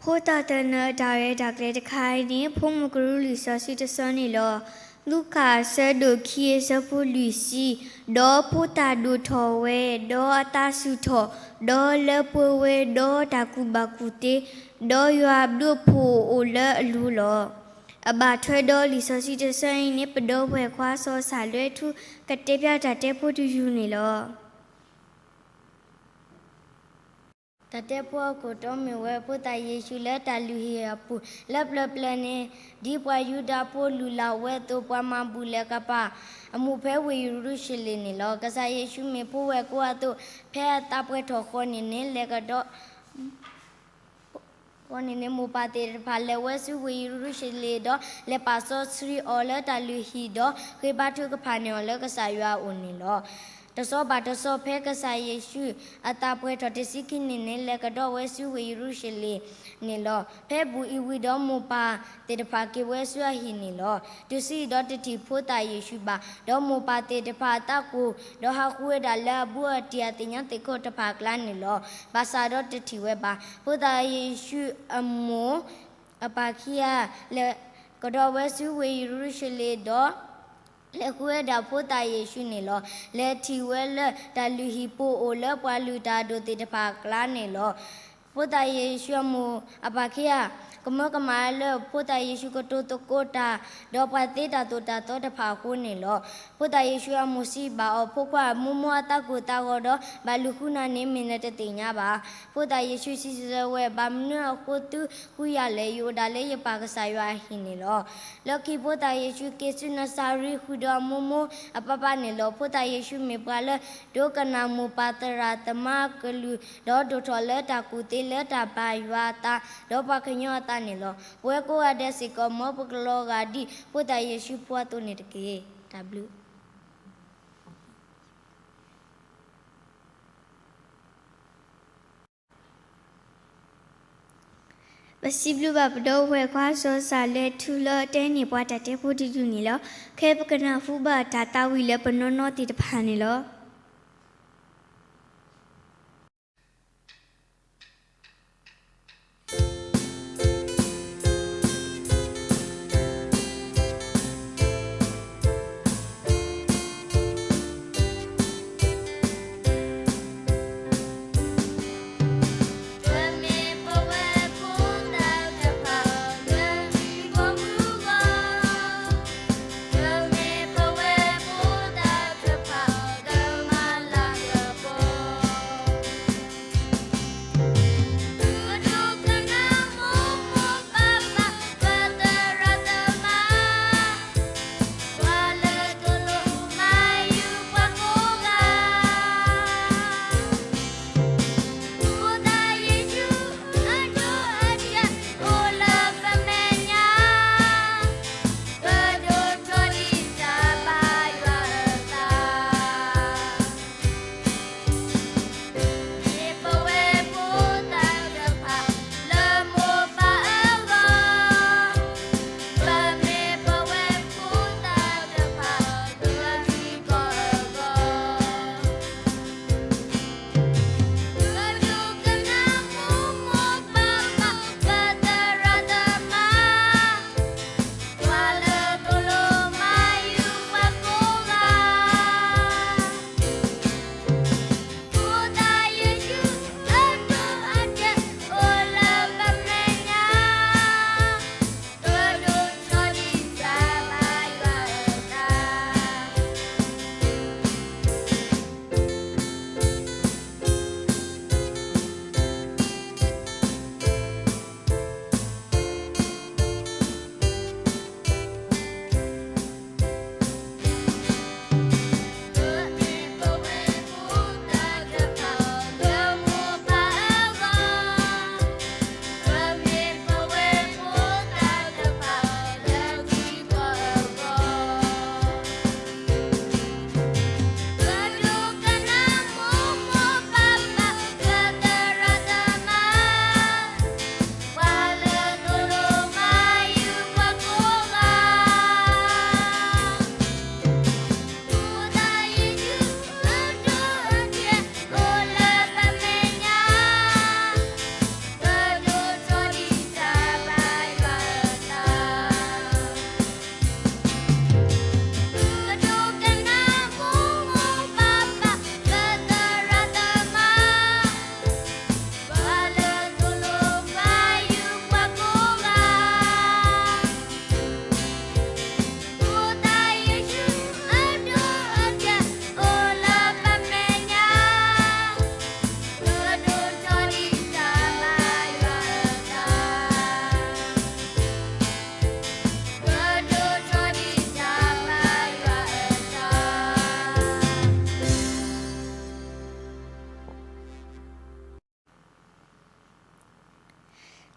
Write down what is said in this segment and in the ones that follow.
ဖိသၣ်သနၢၣ်အတၢ်ရဲၣ်တၢ်ကျဲၤတခါအံၤန့ၣ် ဖိမုၣ်ကရူၢ်လံာ်စီဆှံတဆၢန့ၣ်လီၤ. လူၤကၣ်အဆၢဒိၣ်ခံအဆၢဖိလွံၢ်ဆံ, ဒီးဖိသၣ်ဒိၣ်ထီၣ်ဝဲ, ဒီးအသးဆူၣ်ထီၣ်, ဒီးလၢပှဲၤဝဲ, ဒီးတၢ်ကူၣ်ဘၣ်ကူၣ်သ့, ဒီးယွၤအဘျုးအဖှိၣ်အိၣ်လၢအလိၤလီၤ. အဘၣ်ထွဲဒီးလံာ်စီဆှံတဆၢအံၤန့ၣ် ပဒီပုၢ်ဝဲၢ်ခွါစီၤစၢ်လွဲထူ ကတဲဖျါတၢ်တဲဖိတယုၢ်န့ၣ်လီၤ. တၢ်တဲဖိအခိၣ်တီမ့ၢ်ဝဲ ဖိသၣ်ယ့ၣ်ၡူးလၢတၢ်လုၢ်ဟံၣ်အပူၤ လၢပျၢၤပျၢၤန့ၣ်, ဒ်ပှၤယူဒၤဖိလုၢ်လၢ်ဝဲအသိး ပှၤမၤဘူၣ်လဲၤကပာ်အမူးဖဲဝ့ၢ်ယရူၤၡလ့ၣ်န့ၣ်လီၤ. ကစၢ်ယ့ၣ်ၡူးမ့ၢ်ဖိဝဲၢ်ကိးဂၤအသိး, ဖဲအသးပှဲၤထီၣ်ဃီန့ၣ်န့ၣ် လဲၤကဒီး ဃီန့ၣ်န့ၣ် မိၢ်ပၢ်သ့ၣ်တဖၣ်လဲၤဝဲဆူဝ့ၢ်ယရူၤၡလ့ၣ်ဒီး လဲၤပာ်စီဆှံအီၤလၢတၢ်လုၢ်ဟံၣ်ဒီး ဃ့ဘါထုကဖၣ်န့ၢ်အီၤလၢကစၢ်ယွၤအအိၣ်န့ၣ်လီၤ. တစီၤဘၣ်တစီၤ ဖဲကစၢ်ယ့ၣ်ၡူးအသးပှဲၤထီၣ်တဆံခံနံၣ်န့ၣ် လဲၤကဒီးဝဲဆူဝ့ၢ်ယရူၤၡလ့ၣ်န့ၣ်လီၤ. ဖဲဘူးအံၤဝံၤဒီး မိၢ်ပၢ်သ့ၣ်တဖၣ်က့ၤဝဲဆူအဟံၣ်န့ၣ်လီၤ. တုၤဆူအံၤဒီးတထံၣ်ဖိသၣ်ယ့ၣ်ၡူးဘၣ်, ဒီးမိၢ်ပၢ်သ့ၣ်တဖၣ်အသးကိၢ်, ဒီးဟးဃုဝဲဒၣ်လၢအဘူးအတံၢ်အသ့ၣ်ညါသ့ၣ်ခိၣ်တဖၣ်အကျါန့ၣ်လီၤ. ဘၣ်ဆၣ်ဒီးတထံၣ်ဝဲဘၣ်. ဖိသၣ်ယ့ၣ်ၡူးအမိၢ် အပၢ်ခံဂၤ လဲၤကဒီးဝဲဆူဝ့ၢ်ယရူၤၡလ့ၣ်ဒီး လဲၤဃုဝဲဒၣ်ဖိသၣ်ယ့ၣ်ၡူးန့ၣ်လီၤ. လဲၤထံၣ်ဝဲလၢတၢ်လုၢ်ဟံၣ်ပူၤအိၣ်လၢပှၤလုၢ်တၢ်အဒိၣ်သ့ၣ်တဖၣ်အကျါန့ၣ်လီၤ. ဖိသၣ်ယ့ၣ်ၡူးအမိၢ်အပၢ်ခံဂၤ ကမၢကမၣ်လၢဖိသၣ်ယ့ၣ်ၡူးကတိၤသကိးတၢ် ဒီးပှၤသ့တၢ်သိၣ်တၢ်သီတဖၣ်အဃိန့ၣ်လီၤ. ဖိသၣ်ယ့ၣ်ၡူးအမိၢ်စံးဘၣ်အီၤ, ဖိခွါ, မိၢ်မိၢ်အသးကိၢ်သးဂီၤဒီး ဘၣ်လုၢ်ဃုနၤန့ၣ် မ့ၢ်နတသ့ၣ်ညါဘၣ်. ဖိသၣ်ယ့ၣ်ၡူးစံးဆၢဝဲ, ဘၣ်မနုၤအဃိသုဃုယၤလဲၣ်. ယအိၣ်ဒၣ်လၢယပၢ်ကစၢ်ယွၤအဟံၣ်န့ၣ်လီၤ. လၢခံဖိသၣ်ယ့ၣ်ၡူးက့ၤဆူနၤစၤရ့း ဃုာ်ဒီးအမိၢ်မိၢ်အပၢ်ပၢ်န့ၣ်လီၤ. ဖိသၣ်ယ့ၣ်ၡူးမ့ၢ်ပှၤလၢ ဒိကနၣ်မိၢ်ပၢ်သရၣ်သမါအကလုၢ်, ဒီးဒိၣ်ထီၣ်လၢတၢ်ကူၣ်သ့လၢတၢ်ဘါယွၤအသး, ဒီးပှၤကညီအသးန့ၣ်လီၤ. ပဝဲကိးဂၤဒဲးစ့ၢ်ကီး မ်ပကလီၤဂာ်ဒ်ဖိသၣ်ယ့ၣ်ၡူးဖိအသိးန့ၣ်တက့ၢ်. တၢ်ဘျုး ပစံးဘျုးဘၣ်ပဒီပုၢ်ဝဲၢ်ခွါစီၤစၢ်လၢထူလၢအတဲန့ၢ်ပှၤတၢ်တဲဖိတယုၢ်န့ၣ်လီၤ. ခဲပကနၢ်ဟူဘၣ်တၢ်သးဝံၣ်လၢပနီၢ်နီၢ်သ့ၣ်တဖၣ်န့ၣ်လီၤ.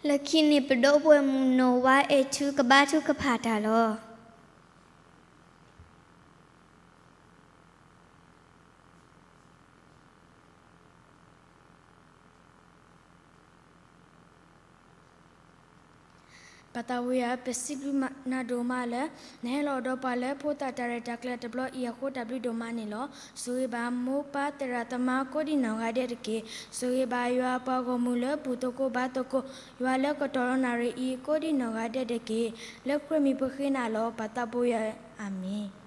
လၢခံန့ၣ် ပဒီပုၢ်ဝဲၢ်မုၣ်နီၢ်ဝါအဲၣ်ထူ ကဘါထုကဖၣ်တၢ်လီၤ. ပၢ်သးဝံယွၤ ပစံးဘျုးနၤဒိၣ်မးလၢ နဟဲလီၤဒီးပှၤလၢဖိသၣ်တၢ်ရဲၣ်တၢ်ကျဲၤတဘျီအံၤအဃိ တၢ်ဘျုးဒိၣ်မးန့ၣ်လီၤ. ဆိၣ်ဂ့ၤဘၣ်မိၢ်ပၢ်သရၣ်သမါကိးဒံးနီၢ်ဂၤဒဲးတက့ၢ်. ဆိၣ်ဂ့ၤဘၣ်ယွၤအပှၤဂီၢ်မုၢ်လၢဘူၣ်သကိးဘါသကိး ယွၤလၢကတီၢ်လီၤနၣ်ရံၣ်အံၤ ကိးဒံးနီၢ်ဂၤဒဲးတက့ၢ်. လၢခရံာ်မံၤပဃ့နၤလီၤ ပၢ်သးဘိယွၤဧၢ, အၤမ့ၣ်.